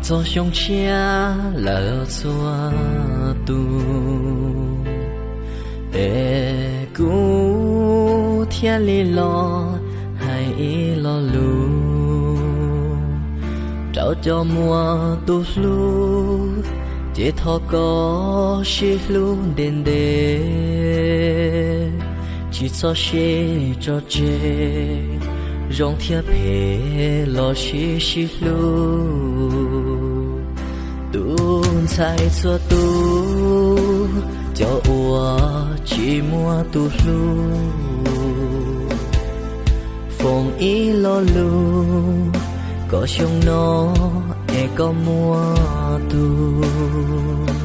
Txog xyoo tshiab lawm txhua tus, es kuv thiaj li los hais ib lo lus rau cov muaj tus hlub, ces thov koj sib hlub ntev ntev, tsis txhob sib tso tseg, zoo thiab phem los sib sib hlub. Tus ntxhais txhua tus, cov uas tsis muaj tus hlub, foom ib lo lus kom xyoo no es koj muaj tus,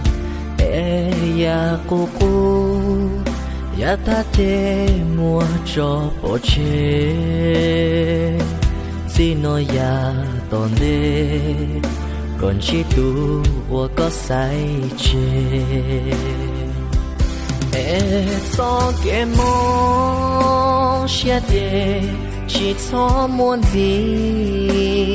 es yam qub qub, yav tag ces muab tso pov tseg. Txij no yav tom ntej, koj ntsib tus uas koj xaiv tseg. Es txoj kev mob siab ces tsis txhob muaj ntxiv,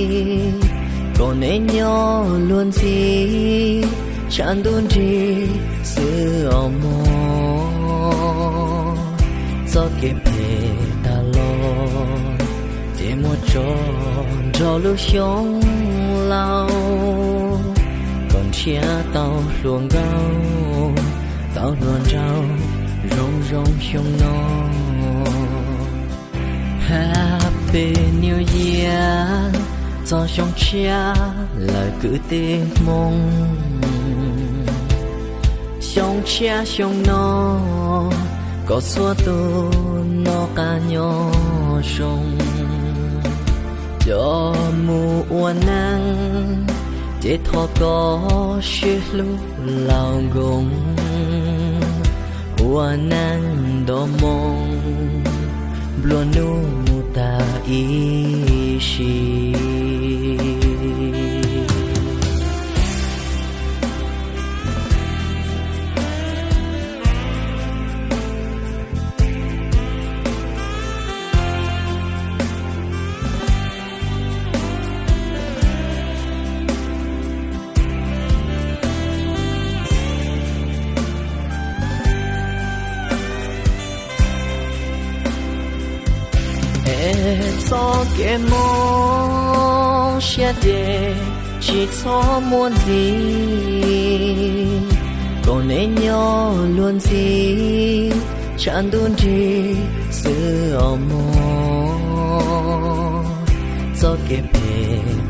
kom neb nyob luag ntxiv, tshav ntuj nrig xwb os mog. Txoj kev phem tag los, ces muab tso nrog lub xyoo laus, kom nrhiav tau hluas nkauj, tau hluas nraug zoo zoo xyoo no. Happy New Year, txog xyoo tshiab lawm kwv tij Hmoob. Xyoo tshiab xyoo no, kom txhua tus noj qab nyob zoo. Cov mus ua neej, ces thov koj sib hlub laus nkoos, ua neej nto moo, nplua nuj mus tag ib sim. Es txoj kev mob siab ces tsis txhob muaj ntxiv, kom neb nyob luag ntxiv, tshav ntuj nrig xwb os mog. Txoj kev phem